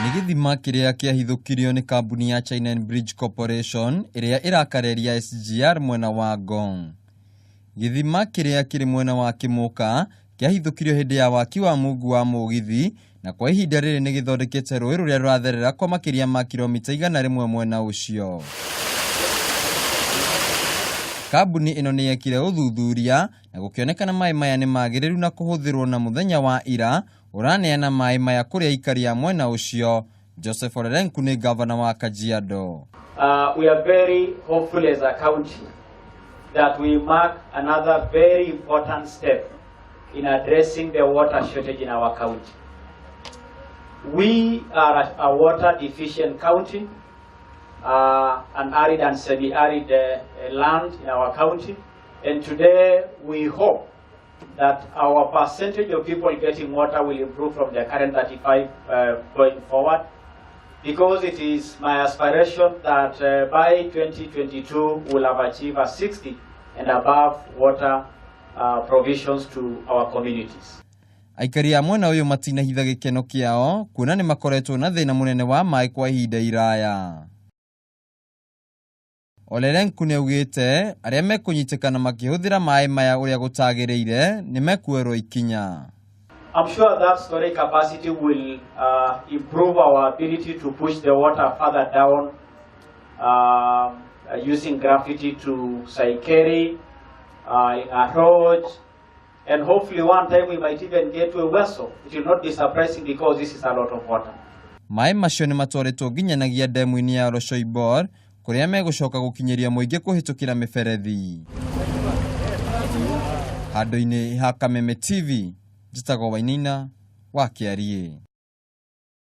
Nĩ gĩthima kĩrĩa kĩahithũkirio nĩ kambuni ya China Bridge Corporation ĩrĩa ĩraka reri ya SGR mwena wa Ngong. Gĩthima kĩrĩa kĩrĩ mwena wa Kĩmũka kĩahithũkirio hĩndĩ ya waki wa mungu wa mũgithi na kwa ihinda rĩrĩ nĩ gĩthondekete rũĩ rũrĩa rũratherera kwa makĩria ma kilomita 100 mwena ũcio. Kambuni ĩno nĩ yekire ũthuthuria na gũkĩonekana maĩ maya nĩ magĩrĩru na kũhũthĩrwo na mũthenya wa ira ũraneana maĩ maya kũrĩ aikari a mwena ũcio. Joseph Olelenku nĩ ngavana wa Kajiado. We are very hopeful as a county that we mark another very important step in addressing the water shortage in our county. We are a water deficient county, an arid and semi-arid land in our county, and today we hope that our percentage of people getting water will improve from the current 35 going forward, because it is my aspiration that by 2022 we'll have achieved a 60 and above water provisions to our communities. Aikari a mwena ũyũ matinahitha gĩkeno kĩao kuona nĩ makoretwo na thĩna mũnene wa maĩ kwa ihinda iraya. Olelenku nĩ augĩte arĩa mekũnyitĩkana makĩhũthĩra maĩ maya ũrĩa gũtagĩrĩire nĩ mekuoerwo ikinya. I'm sure that storage capacity will improve our ability to push the water further down using gravity to Saikeri, Aroj, and hopefully one time we might even get to Ewaso. It will not be surprising because this is a lot of water. Maĩ macio nĩ matwarĩtwo nginyanagia ndemu-inĩ ya Oloshoibor kũrĩa megũcoka gũkinyĩria mũingĩ kũhĩtũkĩra mĩberethi. Handũ-inĩ ha Kameme TV, njĩtagwo Wainaina wa Kĩariĩ.